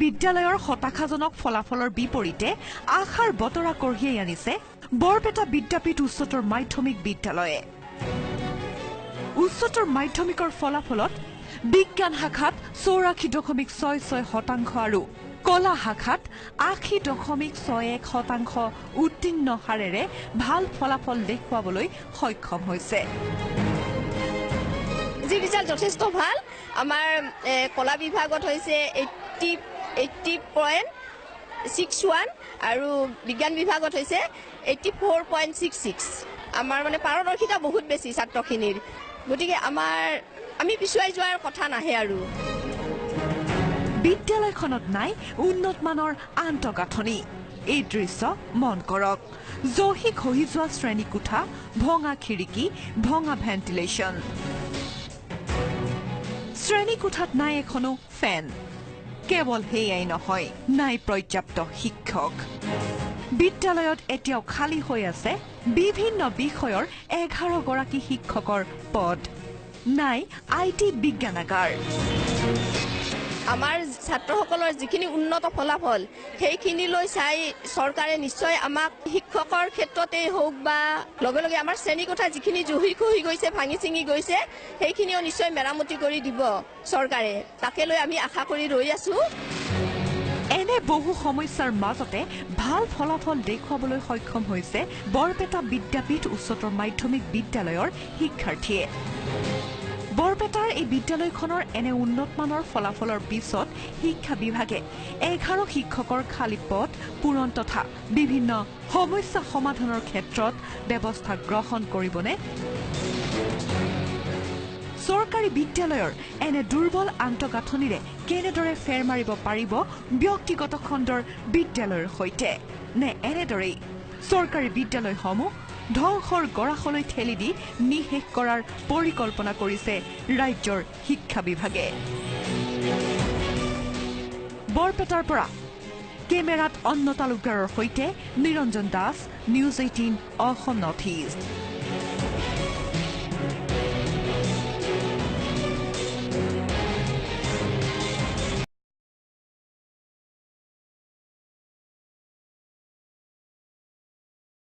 বিদ্যালয়ৰ হতাশাজনক ফলাফলৰ বিপৰীতে আশাৰ বতৰা কঢ়িয়াই আনিছে বৰপেটা বিদ্যাপীঠ উচ্চতৰ মাধ্যমিক বিদ্যালয়ে। উচ্চতৰ মাধ্যমিকৰ ফলাফলত বিজ্ঞান শাখাত 84.66% আৰু কলা শাখাত 80.61% উত্তীৰ্ণ হাৰেৰে ভাল ফলাফল দেখুৱাবলৈ সক্ষম হৈছে। যি ৰিজাল্ট যথেষ্ট ভাল। আমাৰ কলা বিভাগত হৈছে 80.61 আৰু বিজ্ঞান বিভাগত হৈছে 84.66। আমাৰ মানে পাৰদৰ্শিতা বহুত বেছি ছাত্ৰখিনিৰ, গতিকে আমি পিছুৱাই যোৱাৰ কথা নাহে। আৰু বিদ্যালয়খনত নাই উন্নত মানৰ আন্তঃগাঁথনি। এই দৃশ্য মন কৰক, জহি খহি যোৱা শ্ৰেণীকোঠা, ভঙা খিৰিকী, ভঙা ভেণ্টিলেশ্যন। শ্ৰেণীকোঠাত নাই এখনো ফেন। কেৱল সেয়াই নহয়, নাই পৰ্যাপ্ত শিক্ষক। বিদ্যালয়ত এতিয়াও খালী হৈ আছে বিভিন্ন বিষয়ৰ 11 গৰাকী শিক্ষকৰ পদ। নাই I T বিজ্ঞানাগাৰ। আমাৰ ছাত্ৰসকলৰ যিখিনি উন্নত ফলাফল সেইখিনিলৈ চাই চৰকাৰে নিশ্চয় আমাক শিক্ষকৰ ক্ষেত্ৰতেই হওক বা লগে লগে আমাৰ শ্ৰেণীকোঠা যিখিনি জহি খহি গৈছে, ভাঙি ছিঙি গৈছে, সেইখিনিও নিশ্চয় মেৰামতি কৰি দিব চৰকাৰে। তাকে লৈ আমি আশা কৰি ৰৈ আছো। এনে বহু সমস্যাৰ মাজতে ভাল ফলাফল দেখুৱাবলৈ সক্ষম হৈছে বৰপেটা বিদ্যাপীঠ উচ্চতৰ মাধ্যমিক বিদ্যালয়ৰ শিক্ষাৰ্থীয়ে। বৰপেটাৰ এই বিদ্যালয়খনৰ এনে উন্নতমানৰ ফলাফলৰ পিছত শিক্ষা বিভাগে 11 শিক্ষকৰ খালী পদ পূৰণ তথা বিভিন্ন সমস্যা সমাধানৰ ক্ষেত্ৰত ব্যৱস্থা গ্ৰহণ কৰিবনে? চৰকাৰী বিদ্যালয়ৰ এনে দুৰ্বল আন্তঃগাঁথনিৰে কেনেদৰে ফেৰ মাৰিব পাৰিব ব্যক্তিগত খণ্ডৰ বিদ্যালয়ৰ সৈতে? নে এনেদৰেই চৰকাৰী বিদ্যালয়সমূহ ধ্বংসৰ গৰাহলৈ ঠেলি দি নিঃশেষ কৰাৰ পৰিকল্পনা কৰিছে ৰাজ্যৰ শিক্ষা বিভাগে? বৰপেটাৰ পৰা কেমেৰাত অন্ন তালুকদাৰৰ সৈতে Niranjan Das, news 18, Assam north east.